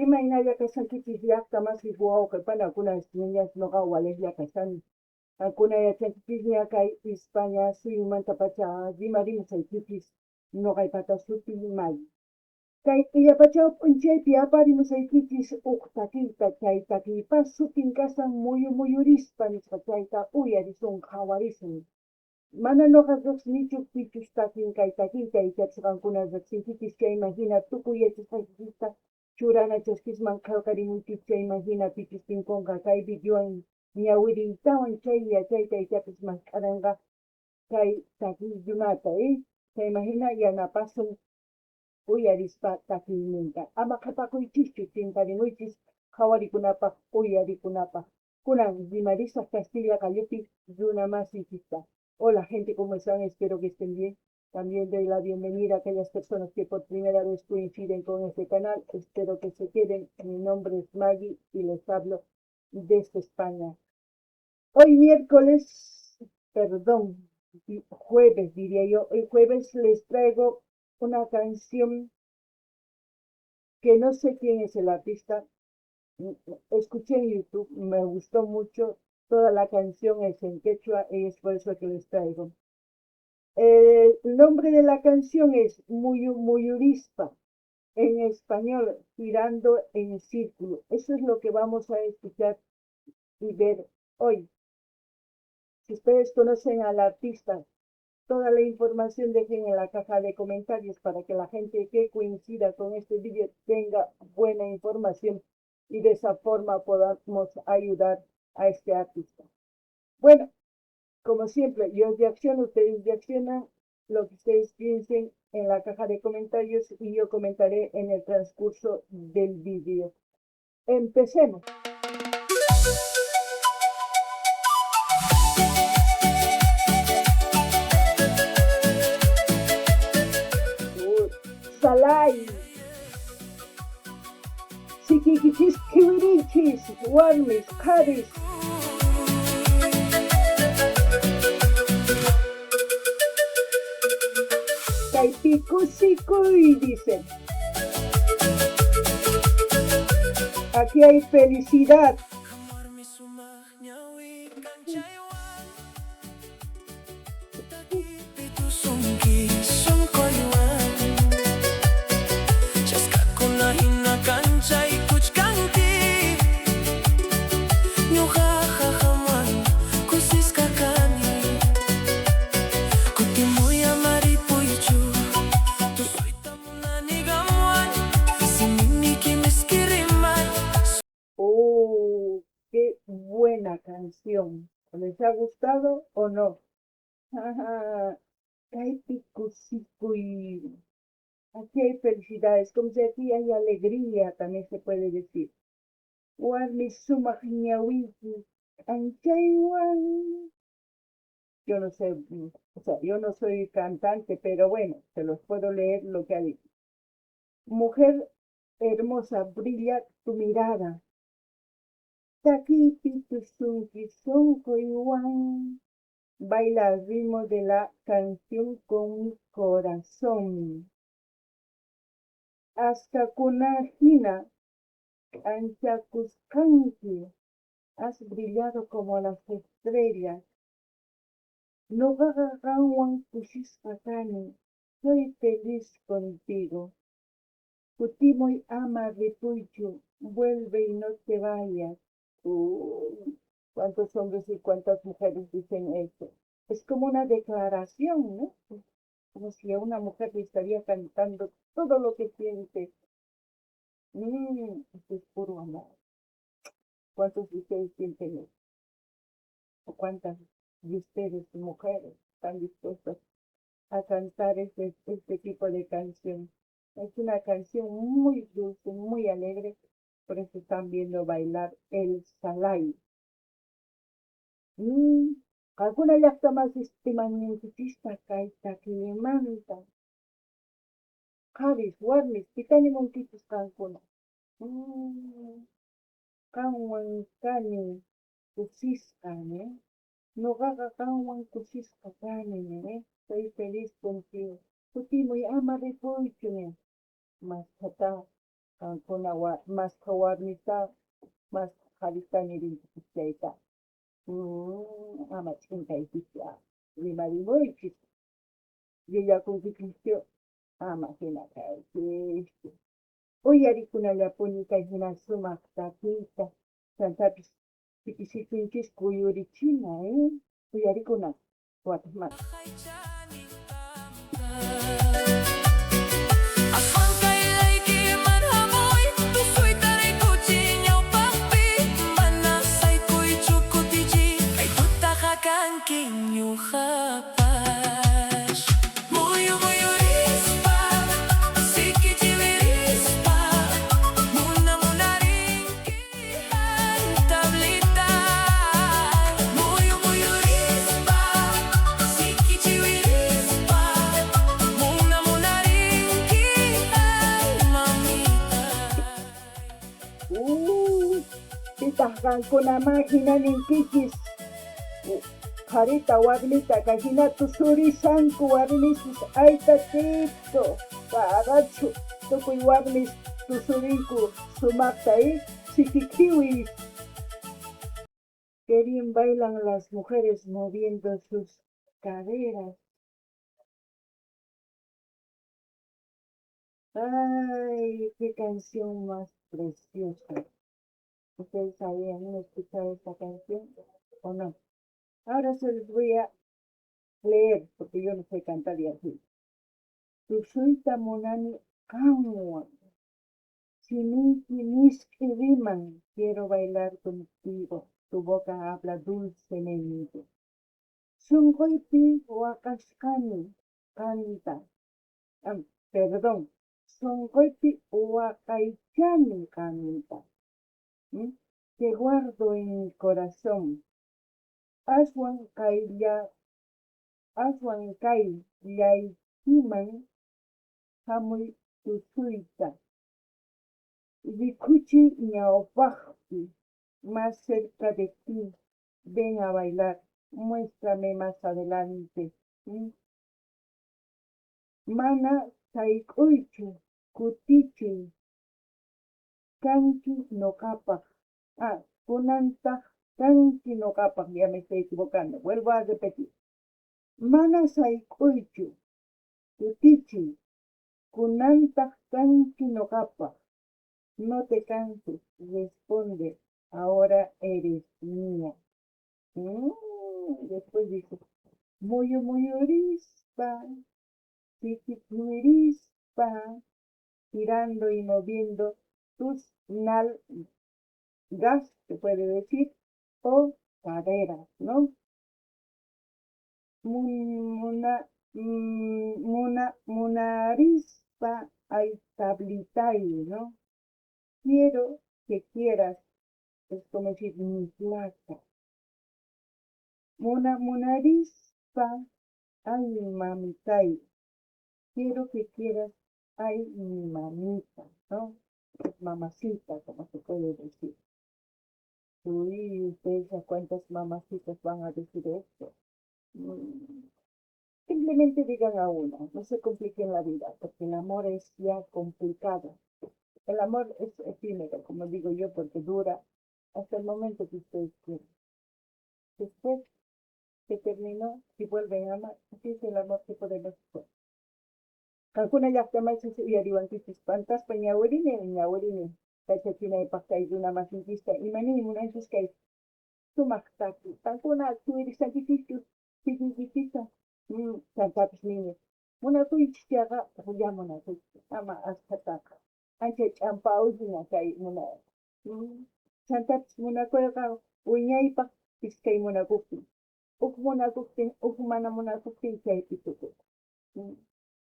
Imaynalla kashankichis llaqta masi wawqe panakuna, niñas noqa walejlla kashani. Qankuna yachankichisña kay Ispaña suyumantapacha rimarimusaykichis noqaypata sutiy Magui. Kay k'illapachaw p'unchaypi aparimusaykichis uj takiyta, chay takiypa sutin kashan Muyu muyurispa nisqa, chayta uyarisun qhawarisun. Mana noqa rejsinichu pichus takin kay takiyta, ichapis qankuna rejsinkichis chayman jina tukuy yachasqaykichista churana chaskisman qhelqarimuychis chayman jina pichus tinkonqa kay videowan ñawiriytawan chay yachayta ichapis mask'aranqa kay takiykunata, chayman jina yanapasun uyarispa takiyninta. Ama qhepakuychischu, chinkarimuychis qhawarikunapaj uyarikunapaj. Kunan rimarisaj Castilla qallupi runa masiychista. Hola gente, ¿cómo están? Espero que estén bien. También doy la bienvenida a aquellas personas que por primera vez coinciden con este canal. Espero que se queden. Mi nombre es Maggie y les hablo desde España. Hoy miércoles, perdón, jueves diría yo, hoy jueves les traigo una canción que no sé quién es el artista. Escuché en YouTube, me gustó mucho. Toda la canción es en quechua y es por eso que les traigo. El nombre de la canción es Muyu Muyurispa, en español, girando en círculo. Eso es lo que vamos a escuchar y ver hoy. Si ustedes conocen al artista, toda la información dejen en la caja de comentarios para que la gente que coincida con este vídeo tenga buena información y de esa forma podamos ayudar a este artista. Bueno, como siempre, yo reacciono, ustedes reaccionan, lo que ustedes piensen en la caja de comentarios y yo comentaré en el transcurso del vídeo. Empecemos. Salai. Sikikichis kiwirichis, warmis, qharis. Kaypi kusikuy, dicen. Aquí hay felicidad. ¡Oh, qué buena canción! ¿Les ha gustado o no? Kaypi kusikuy. Aquí hay felicidades, como si aquí hay alegría, también se puede decir. Warmi sumaq ñawiyki k'anchaywan. Yo no sé, o sea, yo no soy cantante, pero bueno, se los puedo leer lo que ha dicho. Mujer hermosa, brilla tu mirada. Takiypi tusunki sonqoywan. Baila al ritmo de la canción con mi corazón. Askakuna hina k'anchakusqanki. Has brillado como las estrellas. Noqaqa qanwan kusisqa kani. Soy feliz contigo. Kutimuy ama ripuychu. Vuelve y no te vayas. Uy, ¿cuántos hombres y cuántas mujeres dicen eso? Es como una declaración, ¿no? Como si a una mujer le estaría cantando todo lo que siente. Esto es puro amor. ¿Cuántos de ustedes sienten eso? ¿O cuántas de ustedes, mujeres, están dispuestas a cantar este tipo de canción? Es una canción muy dulce, muy alegre. Por eso están viendo bailar el salai. Qankuna llaqta masis imaninkichista kay takiymanta. Qharis, warmis, pitanimunkichis qankuna. Qanwan kani kusisqa, ¿eh? Noqaqa qanwan kusisqa kani, ¿eh? Soy feliz contigo. Kutimuy ama ripuychu, ¿eh? Maskhata Qankuna mashkha warmista, mashkha qharista nirinkichis chayta. Ama ch'inkaychischu, rimarimuychis. Llullakunkichischu, ama jina kaychischu. Uyarikunallapuni kay jina sumaq takiyta, chantapis sikisiykinchis kuyurichina, eh? Uyarikuna watejmanta. Aswan qayllaykiman hamuy, tusuyta rikuchiy ñawpaqpi, mana saykuychu kutichiy, kay tutaqa kanki ñuqapas. Muyu muyurispa, siki chiwirispa, muna munarinki tablita. Muyu muyurispa, siki chiwirispa, muna munarinki mamita. Pitaq qankunamá jina ninkichis? Qharita warmita kay jina tusurishanku warmisis aytatito parachu tukuy warmis tusurinku sumaqta, eh? Sikikhiwis. Qué bien bailan las mujeres moviendo sus caderas. Ay, qué canción más preciosa. ¿Ustedes habían escuchado esta canción o no? Ahora se los voy a leer, porque yo no sé cantar y así. Tusuyta munani qanwan, simiyki misk'i riman, quiero bailar contigo, tu boca habla dulcemente. Sunquypi waqasqani qanta, perdón, sunquypi waqaychani qanta. Te guardo en mi corazón. Aswan kaylla, aswan qayllaykiman hamuy tusuyta. Rikuchiy ñawpaqpi, más cerca de ti, ven a bailar, muéstrame más adelante. Mana sayk'uychu, kutichiy, kanki noqapaq. Ah, kunantaq kanki noqapaq, ya me estoy equivocando, vuelvo a repetir. Mana sayk'uychu, kutichiy, kunantaq kanki noqapaq. No te canses, responde, ahora eres mía. Después dice, muyu muyurispa, sikikiwirispa, girando y moviendo tus nalgas, se puede decir, o caderas, ¿no? Muna, muna, munarispa, ay tablitay, ¿no? Quiero que quieras, es como decir mi placa. Muna, munarispa, ay mamitay. Quiero que quieras, ay mi mamita, ¿no? Mamacita, como se puede decir. Uy, ustedes a cuántas mamacitas van a decir esto. Simplemente digan a una, no se compliquen la vida, porque el amor es ya complicado. El amor es efímero, como digo yo, porque dura hasta el momento que ustedes quieren. Después se terminó y vuelven a amar. Así es el amor que podemos hacer. Qankuna llaqtamaysis uyariwankichis pantaspa ñawirini ñawirini kachachinaypaq kay runa masinchista imaniy munanchis kay sumaq taki. Qankuna chuwirisankichishchu sikiykichista. Chantapis nini munakuychis chayqa ya munakuychis ama askhataqa ancha ch'ampawina hina kay munay. Chantapis munakuyqa wiñaypaq iskay munakuptin, uj munakuptin, uj mana munakuptin chaypi tukun.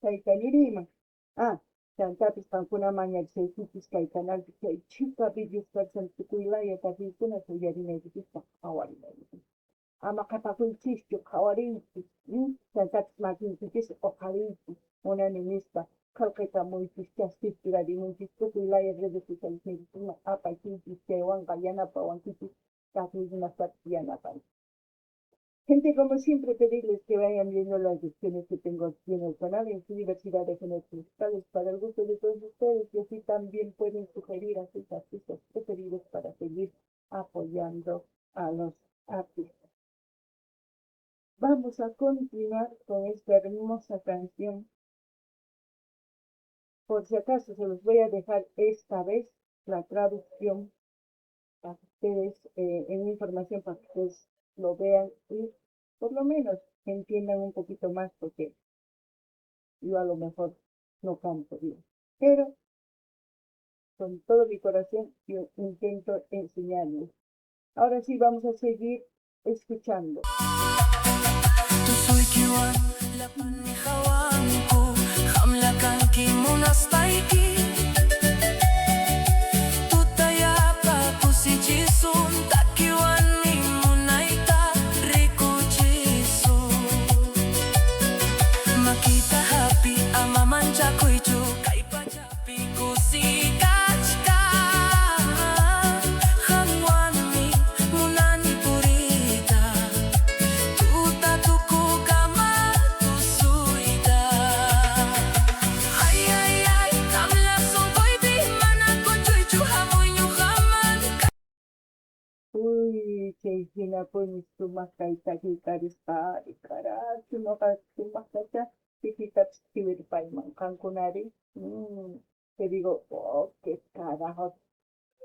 Chayta niriyman. Ah, chantapis qankuna mañarisaykichis kay canalpi chay chhika videos kashan tukuy laya takiykunata uyarinaykichispaq qhawarinaykichis. Ama qhapakuychischu, qhawariychis. Chantapis makinkichis uqhariychis, munani nispa qhelqekamuychis, chaskichurarimunchis, tukuy laya redes sociales niykichisman apachiychis, chaywanqa yanapawankichis, takiykunastapis yanapanchis. Gente, como siempre, pedirles que vayan viendo las lecciones que tengo aquí en el canal, en su diversidad de géneros musicales, para el gusto de todos ustedes, y así también pueden sugerir a sus artistas preferidos para seguir apoyando a los artistas. Vamos a continuar con esta hermosa canción. Por si acaso, se los voy a dejar esta vez la traducción para que ustedes, en información para que ustedes lo vean y por lo menos entiendan un poquito más, porque yo a lo mejor no canto bien, pero con todo mi corazón yo intento enseñarles. Ahora sí vamos a seguir escuchando. Tusuykiwan llapan hawanku, qamlla kanki munasqayki. Tutayapa kusichisun, takiwanmi munayta rikuchisun. Makita hapi, ama manchakuychu, kay pachapi kusi kachkan. Qanwanmi munani puriyta, tuta tukukama tusuyta. Ay, ay, ay, qamlla sunquypi mana kuchuychu, hamuy ñuqaman. Uy, chay hinapuni sumaq kay takiy karisqa, caracho, noqa sumaqtacha pikitapis chiwirpayman qankunari. Te digo, oh, qué carajo,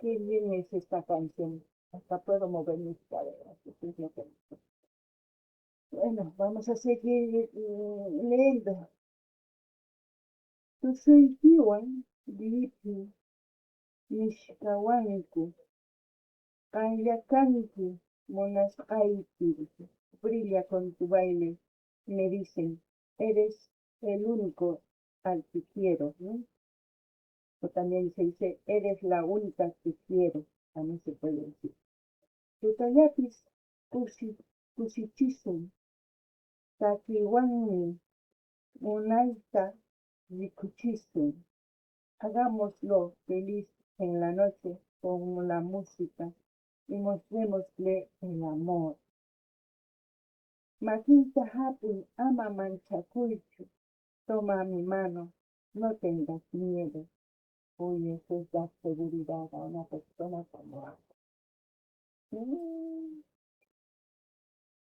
qué bien es esta canción. Hasta puedo mover mis caderas, eso es lo que me gusta. Bueno, vamos a seguir leyendo. Tusuykiwan llipin nishkawanku, qanlla kanki munasqayki, brilla con tu baile, me dicen, eres el único al que quiero, ¿no? O también se dice, eres la única que quiero, también se puede decir. Tutayapis kusichisun, takiwanmi munayta rikuchisun. Hagámoslo feliz en la noche con la música y mostrémosle el amor. Makiyta hapiy ama manchakuychu, toma mi mano, no tengas miedo. Uy, eso es dar seguridad a una persona cuando habla.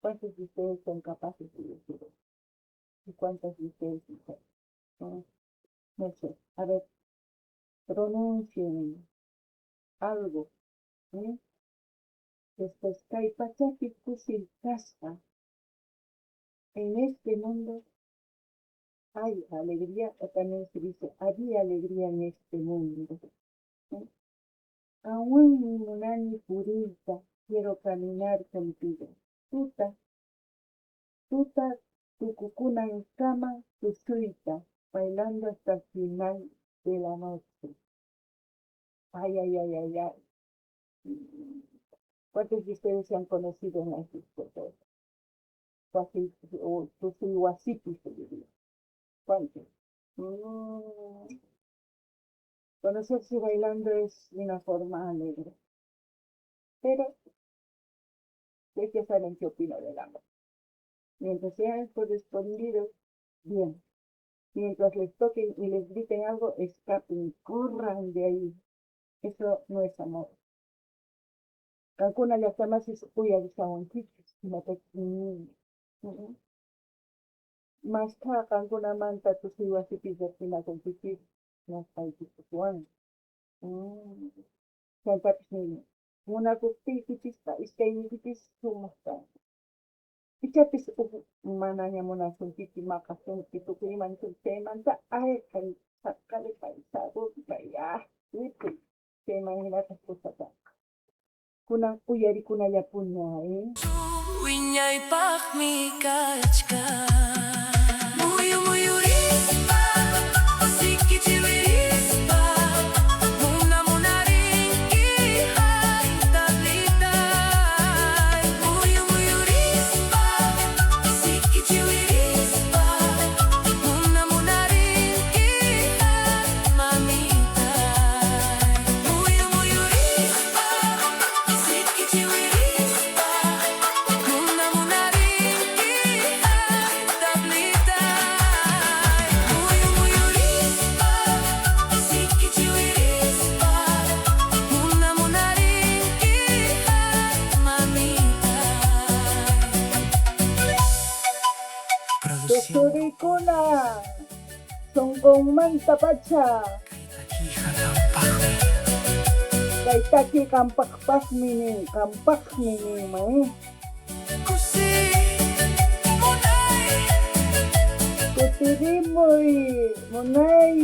¿Cuántos de ustedes son capaces de decir eso? ¿Y cuántas de ustedes dicen? No, no sé. A ver, pronuncien algo. ¿Eh? Después, kay pachapi kusi kaspa. En este mundo hay alegría, o también se dice, había alegría en este mundo. ¿Eh? Aún munani purita, quiero caminar contigo. Tuta, tuta, tukukunan kama, tusuita, bailando hasta el final de la noche. Ay, ay, ay, ay, ay. ¿Cuántos de ustedes se han conocido en las discotecas? O Tusuyhuasipi se diría. ¿Cuántos? Conocerse bailando es una forma alegre. Pero ustedes ya saben qué opino del amor. Mientras sean correspondidos, bien. Mientras les toquen y les griten algo, escapen, corran de ahí. Eso no es amor. Cancún llaqtamasis uyarishawankichis, Mashkha qankunamanta tusuywasipi riqsinakunkichis ñasqaykichiswan. Chantapis nini, munakuptiykichisqa iskayniykichis sumaq kanqa. Ichapis uj manaña munasunkichi, maqasunki, tukuy iman chaymanta ayqay, saqalipay, sarupay, ripuy, chayman hinataq kusa kanqa. Kunan uyarikunallapuña. Wiñaypaqmi kachkan. Muyu muyurispa, siki chiwirispa, muna munarinki, ay, tablitay. Muyu muyurispa, siki chiwirispa, muna munarinki, ay, mamitay. Muyu muyurispa, siki chiwirispa, muna munarinki, Takiykuna sonqonmantapacha. Kay takiy qampaqpaqmi nin, qampaqmi ninman. Kutirimuy, munay.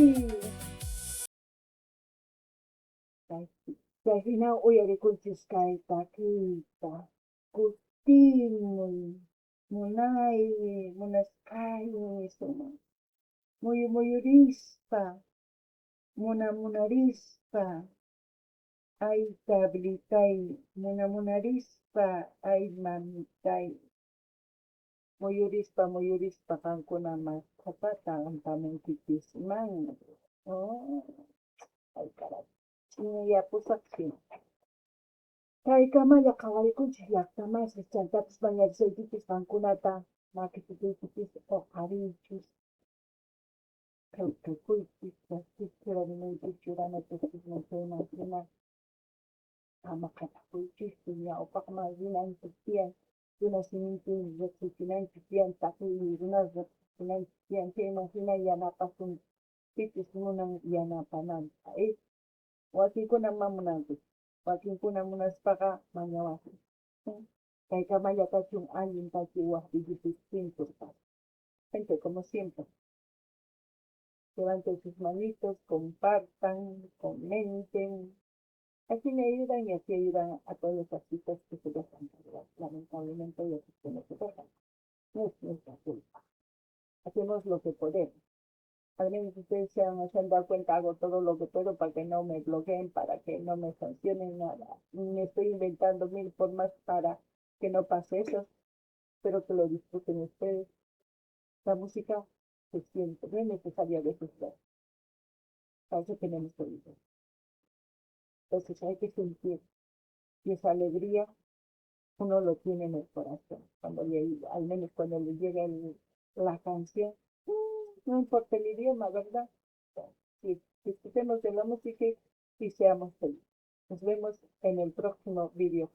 Chay hina uyarikunchis kay takiyta. Kutimuy, munay, munasqay nisunman. Muyu muyurispa, muna munarispa, ay tablitay, muna munarispa, ay mamitay. Muyurispa, muyurispa qankuna maskhapata ampamunkichisman. Oh, ay caray, ch'inyapusaq hina. Kaykamalla qhawarikunchis llaqtamasis, chantapis mañarisaykichis qankunata makisituykichis uqhariychis, qillqakuychis, churarinaychis churanachikchisman chayman hina ama qhatapuychischu, ñawpaqman rinanchis tiyan, runa simintin riqsichinanchis tiyan, takiy runa riqsichinanchis tiyan, chayman hina yanapasun pichus munan yanapananta. Wakinkuna ma munanku, wakinkuna munaspaqa mañawasun. Kaykamalla kachun allin takiy waj videopis. Gente, como siempre, levanten sus manitos, compartan, comenten. Así me ayudan y así ayudan a todos los artistas que se dejan, ¿verdad? Lamentablemente hay otros que no se dejan. No es nuestra culpa. Hacemos lo que podemos. Al menos ustedes se han dado cuenta, hago todo lo que puedo para que no me bloqueen, para que no me sancionen nada. Me estoy inventando mil formas para que no pase eso. Espero que lo disfruten ustedes. La música se siente, no es necesaria a veces ver. Para eso tenemos oídos. Entonces hay que sentir. Y esa alegría uno lo tiene en el corazón. Al menos cuando le llega la canción, no importa el idioma, ¿verdad? Si disfrutemos de la música y seamos felices. Nos vemos en el próximo video.